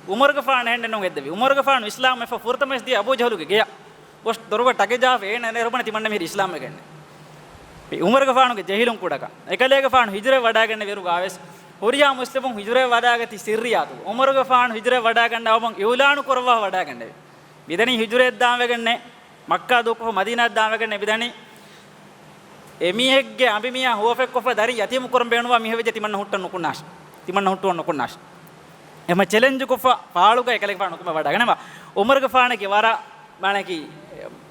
ޢުމަރުގެފާނު އެހެން ނުވެއްދެވި. ޢުމަރުގެފާނު އިސްލާމް ވެފަ ފުރަތަމަވެސް ދިޔަ އަބޫ ޖަހުލުގެ ގެޔަށް ގޮސް ދޮރުގަ ޓަކެއް ޖަހާފަ އޭނަ އެރުބަނ ތިމަންނަ މިހިރި އިސްލާމް ވެގެންނެ. ޢުމަރުގެފާނުގެ ޖެހިލުން ކުޑަކަން. އެކަލޭގެފާނު ހިޖުރަ ވަޑާގެންނެވިއިރުގަ ވެސް ހުރިހާ މުސްލިމުން ހިޖުރަ ވަޑާގަތީ ސިއްރިއްޔާތު. ޢުމަރުގެފާނު ހިޖުރަ ވަޑާގަންނަވަމުން އިޢުލާނު ކުރައްވާ ވަޑާގެންނެވި. މިދަނީ ހިޖުރައަށް ދާން ވެގެންނޭ، މައްކާ ދޫކޮށްފަ މަދީނާއަށް ދާން ވެގެންނޭ މިދަނީ. އެމީހެއްގެ އަނބިމީހާ ހުވަފަތްކޮށްފަ ދަރިން ޔަތީމު ކުރަން ބޭނުންވާ މީހެއް ވެއްޖެ ތިމަންނަ ހުއްޓަން ނުކުންނާށި. ތިމަންނަ ހުއްޓުވަން ނުކުންނާށި. އެމަ ޗެލެންޖު ކޮށްފަ ފާޅުގަ އެކަލޭގެފާނު ނުކުމެ ވަޑާގަނެވާ. ޢުމަރުގެފާނަކީ ވަރަށް މާނަކީ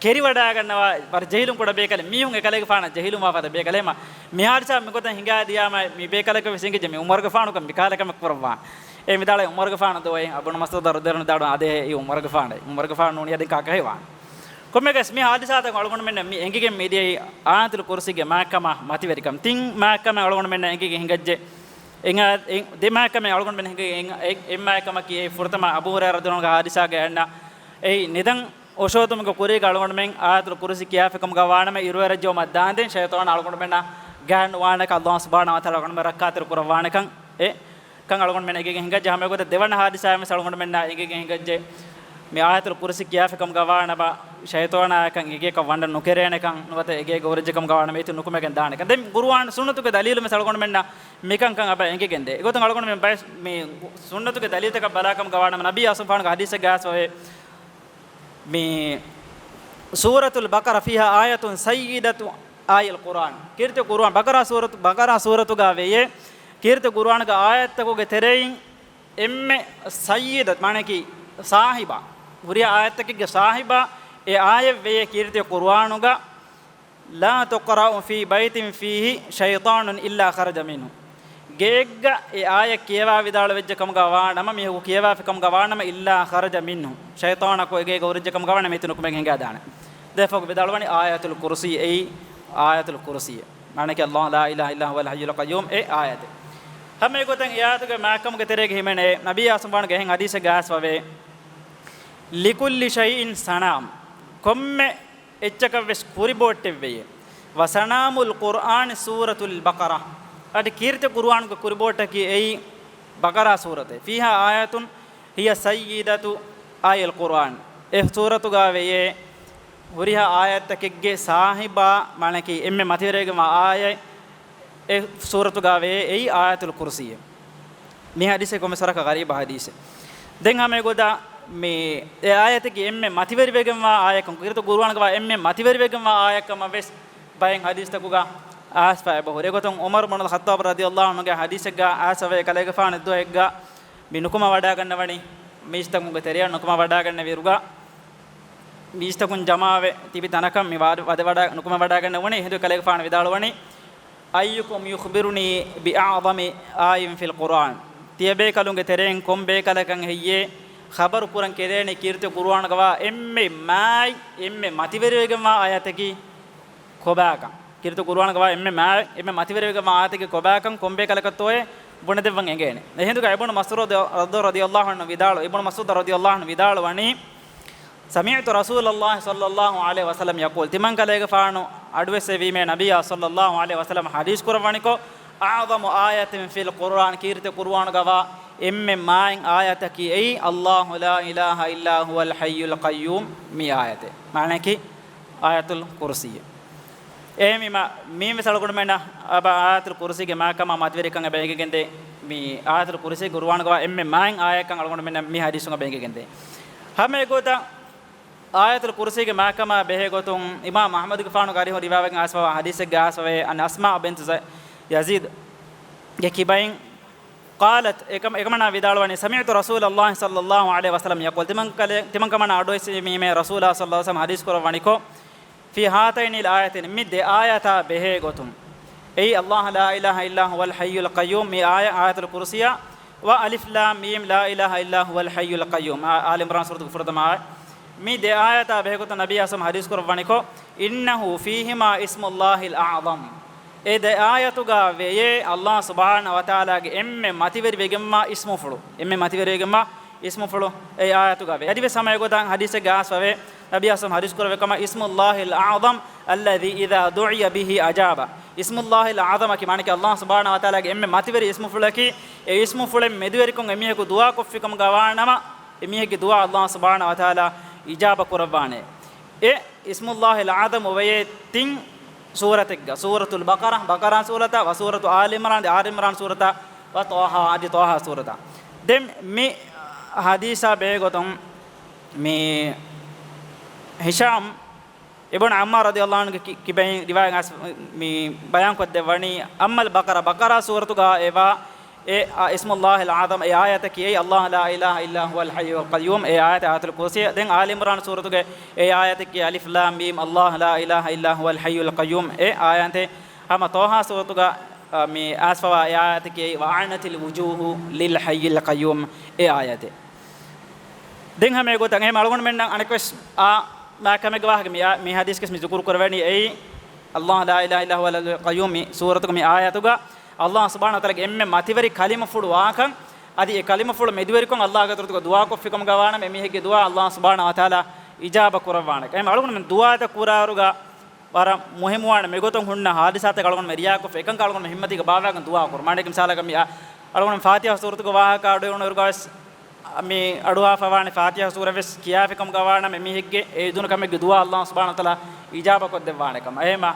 ކެރިވަޑާގަންނަވާ ވަރަށް ޖެހިލުން ކުޑަ ބޭކަލެއް. މީހުން އެކަލޭގެފާނަށް ޖެހިލުން ވާފަދަ ބޭކަލެއް. އެމަ މި ހާދިސާ މިގޮތަށް ހިނގާދިޔާމަ މި ބޭކަލަކަށް ވެސް އެނގިއްޖެ މި ޢުމަރުގެފާނުކަން މިކަހަލަ ކަމެއް ކުރައްވާނެ. އޭ މިދާޅަ ޢުމަރުގެފާނު ދޯއޭ؟ އަބުނު މަސްޢޫދު ރަޟިޔަﷲ ޢަންހު ވިދާޅުވާ އާދެ އެއީ ޢުމަރުގެފާނޭ. ޢުމަރުގެފާނު ނޫނީ ދެން ކާކަށް ވާނެ. ކޮންމެއަކަސް މި ހާދިސާތަކުން އަޅުގަނޑުމެންނަށް މި އެނގިގެން މިދިޔައީ އާޔަތުލް ކުރުސީގެ މާތްކަމާ މަތިވެރިކަން. ތިން މާތްކަމެއް އަޅުގަނޑުމެންނަށް އެނގިގެން ހިނގައްޖެ. އެނގ-، އެ-، ދެ މާތްކަމެއް އަޅުގަނޑުމެން ހިނގައި އެ-، އެއް މާތްކަމަކީ އެ ފުރަތަމަ އަބޫ ހުރައިރާ ރަޟިޔަﷲ ޢަންހުގެ ހާދިސާގައި އަންނަ އެއީ ނިދަން އޮށޯތުމުގެ ކުރީގަ އަޅުގަނޑުމެން އާޔަތުލް ކުރުސީ ކިޔާފިކަމުގަ ވާނަމަ އިރުއެރަށް ޖެހުމަށް ދާންދެން ޝައިޠާނާ އަޅުގަނޑުމެންނަށް ގާތް ނުވާނެކަން، އަﷲ ސުބްޙާނަހޫ ވަތަޢާލާ އަޅުގަނޑުމެން ރައްކާތެރި ކުރައްވާނެކަން އެ ކަން އަޅުގަނޑުމެން އެނގިގެން ހިނގައްޖެ. ހަމައެގޮތަށް ދެވަނަ ހާދިސާއެއް ވެސް އަޅުގަނޑުމެންނާ އެނގިގެން ހިނގައްޖެ. މި އާޔަތުލް ކުރުސީ ކިޔާފި ކަމުގަ ވާނަމަ، ޝައިޠާނާއަކަށް އެގޭކަށް ވަންނަން ނުކެރޭނެކަން، ނުވަތަ އެގޭގަ ހުރެއްޖެ ކަމުގަ ވާނަމަ އެތި ނުކުމެގެން ދާނެކަން. ދެން ޤުރުއާން ސުންނަތުގެ ދަލީލު ވެސް އަޅުގަނޑުމެންނަށް މިކަންކަން އެބަ އެނގިގެންދޭ. އެގޮތުން އަޅުގަނޑުމެން ބައެއް މި ސުންނަތުގެ ދަލީލުތަކަށް ބަލާކަމުގަ ވާނަމަ، ނަބީ އާ ސުބްޙާނަހޫ ވަތަޢާލާގެ ހަދީސެއްގަ އައިސްފަވޭ، މި ސޫރަތުލް ބަޤަރާ ފީހާ އާޔަތުން ސައްޔިދަތު އާޔިލް ޤުރުއާން. ކީރިތި ޤުރުއާން، ބަޤަރާ ސޫރަތު، ބަޤަރާ ސޫރަތުގަ ވެޔޭ، ކީރިތި ޤުރުއާނުގެ އާޔަތްތަކުގެ ތެރެއިން އެންމެ ސައްޔިދަ، މާނައަކީ ސާހިބާ، ހުރިހާ އާޔަތްތަކެއްގެ ސާހިބާ، އެ އާޔަތް ވެޔޭ ކީރިތި ޤުރުއާނުގަ، لا تقرأ في بيت فيه شيطان إلا خرج منه. ގެއެއްގަ އެ އާޔަތް ކިޔަވާ ވިދާޅުވެއްޖެ ކަމުގަ ވާނަމަ، މީހަކު ކިޔަވާފި ކަމުގަ ވާނަމަ، إلا خرج منه، ޝައިޠާނަކު އެގޭގަ ހުރެއްޖެ ކަމުގަ ވާނަމަ، އެތި ނުކުމެގެން ހިނގާދާނެ. ދެފަކު ވިދާޅުވަނީ އާޔަތުލް ކުރުސީ، އެއީ އާޔަތުލް ކުރުސީ. މާނައަކީ الله لا إله إلا هو الحي القيوم އެ އާޔަތެއް. ހަމައެގޮތަށް އެ އާޔަތުގެ މާތްކަމުގެ ތެރޭގަ ހިމެނޭ، ނަބީ އާ ސުބްޙާނަހޫ ވަތަޢާލާގެ އެހެން ހަދީސެއްގަ އައިސްފަވޭ، لكل شيء صنام، ކޮންމެ އެއްޗަކަށްވެސް ކުރިބޯއްޓެއްވެޔޭ. وصنام القرآن سورة البقرة، އަދި ކީރިތި ޤުރުއާނުގެ ކުރިބޯއްޓަކީ އެއީ ބަޤަރާ ސޫރަތެއް. فيها آية هي سيدة آي القرآن، އެ ސޫރަތުގަ ވެޔޭ ހުރިހާ އާޔަތްތަކެއްގެ ސާހިބާ، މާނައަކީ އެންމެ މަތިވެރިވެގެންވާ އާޔަތް އެ ސޫރަތުގަ ވެޔޭ، އެއީ އާޔަތުލް ކުރުސީ. މި ހަދީސެއް ކޮންމެސް ވަރަކަށް ޣަރީބު ހަދީސެއް. ދެން ހަމައެގޮތަށް މި އެ އާޔަތަކީ އެންމެ މަތިވެރިވެގެންވާ އާޔަތްކަން، ކީރިތި ޤުރުއާނުގަ ވާ އެންމެ މަތިވެރިވެގެންވާ އާޔަތްކަމަށް ވެސް ބައެއް ހަދީސްތަކުގަ އައިސްފަ އެބަހުރި. އެގޮތުން ޢުމަރު ބުނުލް ޚައްޠާބް ރަޟިޔަﷲ ޢަންހުގެ ހަދީސެއްގަ އައިސްފަވޭ، ކަލޭގެފާނު އެއްދުވަހެއްގަ މި ނުކުމެވަޑައިގަންނަވަނީ، މީސްތަކުންގެ ތެރެއަށް ނުކުމެވަޑައިގަންނެވިއިރުގަ، މީސްތަކުން ޖަމާވެ ތިބި ތަނަކަށް މި ވާ-، ވަދެވަޑަ-، ނުކުމެވަޑައިގަންނެވުނީ. އެހިނދު ކަލޭގެފާނު ވިދާޅުވަނީ، أيكم يخبرني بأعظم آي في القرآن؟ ތިޔަބޭކަލުންގެ ތެރެއިން ކޮން ބޭކަލަކަށް ހެއްޔޭ ޚަބަރު ކުރަން ކެރޭނީ ކީރިތި ޤުރުއާނުގަ ވާ އެންމެ މާތް، އެންމެ މަތިވެރިވެގެންވާ އާޔަތަކީ ކޮބާކަން؟ ކީރިތި ޤުރުއާނުގަ ވާ އެންމެ މާތް، އެންމެ މަތިވެރިވެގެންވާ އާޔަތަކީ ކޮބާކަން ކޮން ބޭކަލަކަށްތޯއޭ ބުނެދެއްވަން އެނގޭނެ. އެހިނދުގަ އިބްނު މަސްޢޫދު ރަ-، ރަ-، ރަޟިޔަﷲ ޢަންހު ވިދާޅު، އިބްނު މަސްޢޫދު ރަޟިޔަﷲ ޢަންހު ވިދާޅުވަނީ، سمعت رسول الله صلى الله عليه وسلم يقول، ތިމަން ކަލޭގެފާނު އަޑުއެއްސެވީމޭ ނަބިއްޔާ ޞައްލަﷲ ޢަލައިހި ވަސައްލަމަ ޙަދީޘް ކުރައްވަނިކޮށް، أعظم آية في القرآن، ކީރިތި ޤުރުއާނުގަ ވާ އެންމެ މާތް އާޔަތަކީ އެއީ، الله لا إله إلا هو الحي القيوم މި އާޔަތެއް. މާނައަކީ އާޔަތުލް ކުރުސީ. އެހެންވީމަ، މީންވެސް އަޅުގަނޑުމެންނަށް އަބަ އާޔަތުލް ކުރުސީގެ މާތްކަމާ މަތިވެރިކަން އެބަ އެނގިގެންދޭ. މި އާޔަތުލް ކުރުސީ ޤުރުއާނުގަ ވާ އެންމެ މާތް އާޔަތްކަން އަޅުގަނޑުމެންނަށް މި ޙަދީޘުން އެބަ އެނގިގެންދޭ. ހަމައެގޮތަށް އާޔަތުލް ކުރުސީގެ މާތްކަމާ ބެހޭ ގޮތުން އިމާމް އަޙްމަދުގެފާނުގެ އަރިހުން ރިވާވެގެން އައިސްފަވާ ޙަދީޘެއްގަ އައިސްފަވޭ، عن أسماء بنت ز-، يزيد ގެ ކިބައިން، قالت، އެކަމަ-، އެކަމަނާ ވިދާޅުވަނީ، سمعت رسول الله صلى الله عليه وسلم يقول، ތިމަން ކަލޭ-، ތިމަން ކަމަނާ އަޑުއެއްސެވީމޭ ރަސޫލާ ޞައްލަﷲ ޢަލައިހި ވަސައްލަމަ ޙަދީޘް ކުރައްވަނިކޮށް، في هاتين الآيتين، މި ދެ އާޔަތާ ބެހޭ ގޮތުން، އެއީ الله لا إله إلا هو الحي القيوم މި އާޔަ، އާޔަތުލް ކުރުސީއާ، و ألف لام ميم لا إله إلا هو الحي القيوم، އާ-، އާލި ޢިމްރާން ސޫރަތުގެ ފުރަތަމަ އާޔަތް. މި ދެ އާޔަތާ ބެހޭ ގޮތުން ނަބީ އަސްމް ޙަދީޘް ކުރައްވަނިކޮށް، إنه فيهما اسم الله الأعظم، އެ ދެ އާޔަތުގަ ވެޔޭ ﷲ ސުބްޙާނަހޫ ވަތަޢާލާގެ އެންމެ މަތިވެރިވެގެންވާ އިސްމުފުޅު، އެންމެ މަތިވެރިވެގެންވާ އިސްމުފުޅު އެ އާޔަތުގަ ވޭ. އަދިވެސް ހަމަ އެގޮތަށް ޙަދީޘެއްގަ އައިސްފަވޭ، ނަބީ އަސްމް ޙަދީޘް ކުރެއްވި ކަމަށް، اسم الله الأعظم الذي إذا دعي به أجاب. اسم الله الأعظم އަކީ މާނައަކީ ﷲ ސުބްޙާނަހޫ ވަތަޢާލާގެ އެންމެ މަތިވެރި އިސްމުފުޅަކީ، އެ އިސްމުފުޅެއް މެދުވެރިކޮށް އެމީހަކު ދުޢާ ކޮށްފި ކަމުގަ ވާނަމަ، އެމީހެއްގެ ދުޢާ ﷲ ސުބްޙާނަހޫ ވަތަޢާލާ އިޖާބަ ކުރައްވާނެ. އެ اسم الله الأعظم ވެޔޭ ތިން ސޫރަތެއްގަ، ސޫރަތުލް ބަޤަރާ، ބަޤަރާ ސޫރަތަށް، ވަ ސޫރަތު އާލި ޢިމްރާން، އާލި ޢިމްރާން ސޫރަތަށް، ވަ ޠާހާ، އަދި ޠާހާ ސޫރަތަށް. ދެން މި ޙަދީޘާ ބެހޭ ގޮތުން މި ހިޝާމް އިބްނު ޢައްމާރު ރަޟިޔަﷲ ޢަންހުގެ ކި-، ކިބައިން ރިވާޔަތް އަސް-، މި ބަޔާން ކޮށްދެއްވަނީ، أما البقرة، ބަޤަރާ ސޫރަތުގަ އެވާ އެ، އާ، اسم الله الأعظم އެ އާޔަތަކީ އެއީ الله لا إله إلا هو الحي القيوم އެ އާޔަތެއް، އާޔަތުލް ކުރުސީ. ދެން އާލި ޢިމްރާން ސޫރަތުގެ އެ އާޔަތަކީ ألف لام ميم الله لا إله إلا هو الحي القيوم އެ އާޔަތެއް. ހަމަ ޠާހާ ސޫރަތުގަ، އާ، މި އައިސްފަވާ އެ އާޔަތަކީ وأعنت الوجوه للحي القيوم އެ އާޔަތެއް. ދެން ހަމަ އެގޮތަށް އެހެން އަޅުގަނޑުމެންނަށް އަނެއްކޮށް އާ މާތްކަމެއްގެ ވާހަކަ މި އާ-، މި ޙަދީޘްގަ މި ޛިކުރު ކުރެވެނީ އެއީ الله لا إله إلا هو الحي القيوم މި ސޫރަތުގަ މި އާޔަތުގަ ﷲ ސުބްޙާނަހޫ ވަތަޢާލާގެ އެންމެ މަތިވެރި ކަލިމަފުޅު ވާކަން، އަދި އެ ކަލިމަފުޅު މެދުވެރިކޮށް ﷲގެ ޙަޟްރަތުގަ ދުޢާ ކޮށްފި ކަމުގަ ވާނަމަ، އެމީހެއްގެ ދުޢާ ﷲ ސުބްޙާނަހޫ ވަތަޢާލާ އިޖާބަ ކުރައްވާނެ. އެހެން އަޅުގަނޑުމެން ދުޢާތައް ކުރާއިރުގަ ވަރަށް މުހިއްމުވާނެ މިގޮތުން ހުންނަ ހާދިސާތައް އަޅުގަނޑުމެން ރިޔާކޮށްފަ އެކަންކަ އަޅުގަނޑުމެން ހިއްމަތީގަ ބާވާގެން ދުޢާ ކުރުން. މާނައަކީ މިސާލަކަށް މި އަ-، އަޅުގަނޑުމެން ފާތިޙާ ސޫރަތުގެ ވާހަކަ އަޑުއެހުނު އިރުގަވެސް މި އަޑުއަހާފަވާނެ ފާތިޙާ ސޫރަވެސް ކިޔާފިކަމުގަވާނަމަ އެމީހެއްގެ އެ އިދުނު ކަމެއްގެ ދުޢާ އައްލާހު ސުބްޙާނަހު ވަތަޢާލާ އިޖާބަކޮށްދެއްވާނެކަމަށް. އެހެމަ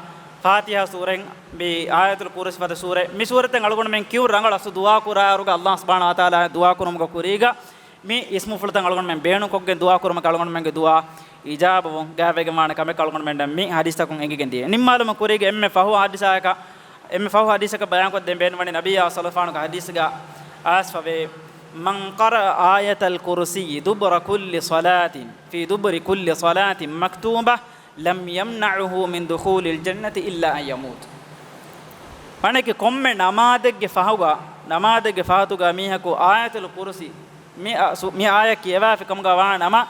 ފާތިޙާ ސޫރައިން މި އާޔަތުލް ކުރުސި ފަދަ ސޫރަ މި ސޫރަތެއް އަޅުގަނޑުމެން ކިޔުން ރަނގަޅަށް ދުޢާ ކުރާއިރުގަ އައްލާހު ސުބްޙާނަހު ވަތަޢާލާ ދުޢާ ކުރުމުގަ ކުރީގަ މި އިސްމުފުޅުތައް އަޅުގަނޑުމެން ބޭނުންކޮށްގެން ދުޢާ ކުރުމަކީ އަޅުގަނޑުމެންގެ ދުޢާ އިޖާބަވުން ގާތްވެގެންވާނެ ކަމެއް އަޅުގަނޑުމެންނަށް މި ޙަދީޘްތަކުން އެނގިގެން ދިޔަ. ނިންމާލުމަށް ކުރީގެ އެންމެ ފަހު ޙަދީޘަކަށް، އެންމެ ފަހު ޙަދީޘަކަށް ބަޔާންކޮށްދޭން ބޭނުންވަނީ ނަބިއްޔާ ޞައްލައްލާހު ޢަލައިހި ވަސައްލަމަ ޙަދީޘްގަ އައިސްފަވޭ، من قرأ آية الكرسي دبر كل صلاة، في دبر كل صلاة مكتوبة، لم يمنعه من دخول الجنة إلا أن يموت. މާނައަކީ ކޮންމެ ނަމާދެއްގެ ފަހުގަ، ނަމާދެއްގެ ފަހަތުގަ މީހަކު އާޔަތުލް ކުރުސި މި އަ-، ސު-، މި އާޔަތް ކިޔަވާފި ކަމުގަ ވާނަމަ،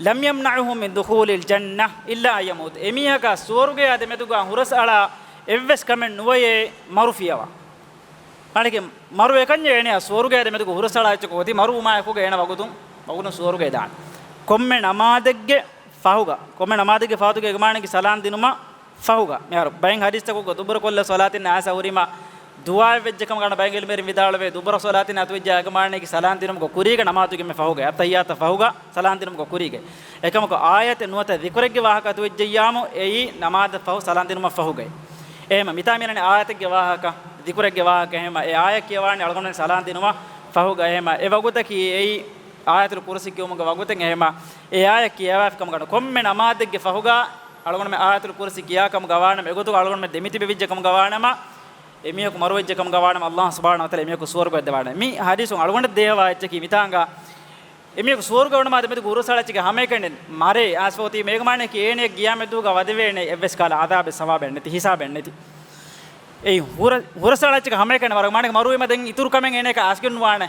لم يمنعه من دخول الجنة إلا أن يموت. އެމީހަކަށް ސުވަރުގެއާ ދެމެދުގަ ހުރަސްއަޅާ އެއްވެސް ކަމެއް ނުވެޔޭ މަރު ފިޔަވާ. މާނައަކީ މަރު އެކަންޏެއް އޭނަޔާ ސުވަރުގެއާ ދެމެދުގަ ހުރަސްއަޅާ އެއްޗަކު އޮތީ މަރުވުމާއެކުގަ އޭނަ ވަގުތުން، ވަގުތުން ސުވަރުގައެއް ދާނެ. ކޮންމެ ނަމާދެއްގެ ފަހުގަ، ކޮންމެ ނަމާދެއްގެ ފަހަތުގަ އެގެ މާނައަކީ ސަލާން ދިނުމަށް ފަހުގަ. މިހާރު ބައެއް ޙަދީޘްތަކުގަ ދުބުރަ ކުއްލި ޞަލާތިން އައިސް ހުރީމަ ދުޢާއެއް ވެއްޖެ ކަމަށް ބައެއް ޢިލްމުވެރިން ވިދާޅުވޭ، ދުބުރަ ޞަލާތިން އަތުވެއްޖެ އެގެ މާނައަކީ ސަލާން ދިނުމުގަ ކުރީގަ ނަމާދުގެ އެންމެ ފަހުގަ، އައްތަޙިއްޔާތަށް ފަހުގަ ސަލާން ދިނުމުގަ ކުރީގަ. އެކަމަކު އާޔަތެއް ނުވަތަ ޛިކުރެއްގެ ވާހަކަ އަތުވެއްޖެއްޔާމު އެއީ ނަމާދަށް ފަހު ސަލާން ދިނުމަށް ފަހުގައި. އެހެމަ މިތާ މިއަންނަނީ އާޔަތެއްގެ ވާހަކަ، ޛިކުރެއްގެ ވާހަކަ. އެހެމަ އެ އާޔަތް ކިޔަވާނީ އަޅުގަނޑުމެން ސަލާން ދިނުމަށް ފަހުގަ. އެހެމަ އެ ވަގުތަކީ އެއީ އާޔަތުލް ކުރުސި ކިޔުމުގެ ވަގުތެއް. އެހެމަ އެ އާޔަތް ކިޔަވާފި ކަމުގަ ކޮންމެ ނަމާދެއްގެ ފަހުގަ އަޅުގަނޑުމެން އާޔަތުލް ކުރުސި ކިޔާ ކަމުގަ ވާނަމަ، އެގޮތުގަ އަޅުގަނޑުމެން ދެމިތިބެވިއްޖެ ކަމުގަ ވާނަމަ، އެމީހަކު މަރުވެއްޖެ ކަމުގަ ވާނަމަ، އައްލާހު ސުބްޙާނަހު ވަތަޢާލާ އެމީހަކު ސުވަރުގައަށް ދެވާނެ. މި ޙަދީޘުން އަޅުގަނޑަށް ދޭހަވާ އެއްޗަކީ މިތާނގަ އެމީހަކު ސުވަރުގަ އުޅުމާ ދެމެދުގަ ހުރަސްއަޅާ އެއްޗެއްގެ ހަމައެކަނި މަރޭ އައިސްފަ އޮތީމަ އޭގެ މާނައަކީ އޭނަޔަށް ޤިޔާމަތްދުވަހުގަ ވަދެވޭނެ އެއްވެސް ކަހަލަ ޢަޛާބެއް ސަވާބެއް ނެތި، ހިސާބެއް ނެތި. އެއީ ހުރަ-، ހުރަސްއަޅާ އެއްޗެއްގެ ހަމައެކަނި މަރު، މާނައަކީ މަރުވީމަ ދެން އިތުރު ކަމެއް އޭނަޔަކަށް އައިސްގެން ނުވާނެ.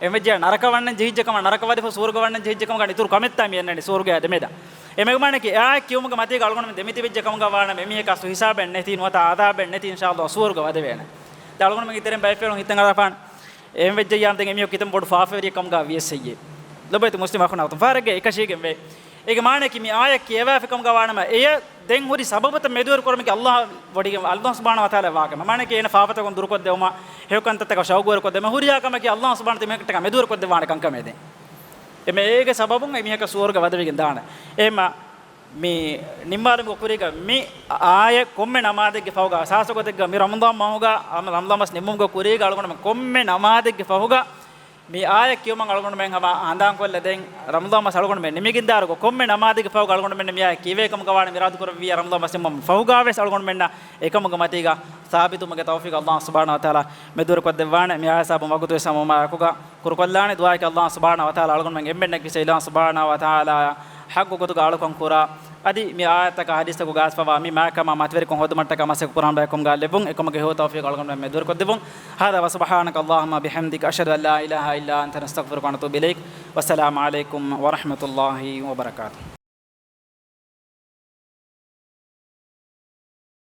އެހެންވެއްޖެއްޔާ ނަރަކަ ވަންނަން ޖެހިއްޖެ ކަމަށް، ނަރަކަ ވަދެފަ ސުވަރުގަ ވަންނަން ޖެހިއްޖެ ކަމަށް އިތުރު ކަމެއްތާ މި އަންނަނީ ސުވަރުގައާ ދެމެދަށް. އެމެގު މާނައަކީ އެ އާޔަތް ކިޔުމުގެ މަތީގަ އަޅުގަނޑުމެން ދެމިތިބެއްޖެ ކަމުގަ ވާނަމަ އެމީހަކަށް ސު ހިސާބެއް ނެތި، ނުވަތަ ޢަޛާބެއް ނެތި، އިންޝާﷲ ސުވަރުގަ ވަދެވޭނެ. ދެން އަޅުގަނޑުމެން އިތުރެން ބައެއް ފިޔަވަޅުން ހިތަށް އަރާފާނެ. އެހެންވެއްޖެއްޔާމު ދެން އެމީހަކު ކިތަންމެ ބޮޑު ފާފަވެރިއެއް ކަމުގަ ވިޔަސް ހެއްޔޭ؟ ލޮބުވެތި މުސްލިމް އަޚުން އަޚުތުން ފާރެއްގައި އެކަށީގެންވޭ. އޭގެ މާނައަކީ މި އާޔަތް ކިޔަވާފި ކަމުގަ ވާނަމަ އެޔަށް ދެން ހުރި ސަބަބުތައް މެދުވެރި ކުރުމަކީ އައްލާހު ވޮޑިގެން، އައްލާހު ސުބްޙާނަހު ވަތަޢާލާ ވާގެން. މާނައަކީ އޭނަ ފާފަތަކުން ދުރުކޮށްދެވުމަށް، ހެޔޮކަންތައްތަކަށް ޝައުގުވެރިކޮށްދެވުމަށް، ހުރިހާ ކަމަކީ އައްލާހު ސުބްޙާނަހު ވަތަޢާލާ މެދުވެރިކޮށްދެއްވާނެ ކަންކަމޭ ދެން. އެމެ އޭގެ ސަބަބުން އެމީހަކަށް ސުވަރުގަ ވަދެވިގެން ދާނެ. އެހެމަ މި ނިންމާލުމުގެ ކުރީގަ މި އާޔަތް ކޮންމެ ނަމާދެއްގެ ފަހުގަ، ޚާއްޞަ ގޮތެއްގަ މި ރަމަޟާން މަހުގަ، ރަމަ-، ރަމަޟާން މަސް ނިމުމުގެ ކުރީގަ އަޅުގަނޑުމެން ކޮންމެ ނަމާދެއްގެ ފަހުގަ މި އާޔަތް ކިޔުމަށް އަޅުގަނޑުމެން ހަމަ ހަނދާންކޮށްލަ ދެން ރަމަޟާން މަސް އަޅުގަނޑުމެން ނިމިގެންދާއިރުގަ ކޮންމެ ނަމާދެއްގެ ފަހުގަ އަޅުގަނޑުމެން މި އާޔަތް ކިޔެވޭ ކަމުގަ ވާނަމަ އިރާދަކުރެއްވިއްޔާ ރަމަޟާން މަސް ނިމުމުގެ ފަހުގަވެސް އަޅުގަނޑުމެންނަށް އެކަމުގެ މަތީގަ ސާބިތުވުމުގެ ތައުފީޤު އައްލާހު ސުބްޙާނަހު ވަތަޢާލާ މެދުވެރިކޮށްދެއްވާނެ. މި އާޔަތް ސަބަބުން ވަގުތުވެސް ހަމަ ހުމާ އެކުގަ ކުރުކޮށްލާނެ. ދުޢާއަކީ އައްލާހު ސުބްޙާނަހު ވަތަޢާލާ އަޅުގަނޑުމެން އެންމެންނަށް ވިސްނަ އިލާހު ސުބްޙާނަހު ވަތަޢާލާ ޙައްޤު ގޮތުގަ އަޅުކަން ކުރާ، އަދި މި އާޔަތްތަކާ ޙަދީޘްތަކުގަ އައިސްފަވާ މި މާތްކަމާ މަތިވެރިކަން ހޯދުމަށްޓަކާ މަސައްކަތް ކުރާން ބަޔަކު ކަމުގަ ލެއްވުން، އެކަމުގެ ހެޔޮ ތައުފީޤު އަޅުގަނޑުމެން މެދުވެރިކޮށްދެއްވުން. هذا وسبحانك اللهم وبحمدك، أشهد أن لا إله إلا أنت، نستغفرك ونتوب إليك. والسلام عليكم ورحمة الله وبركاته.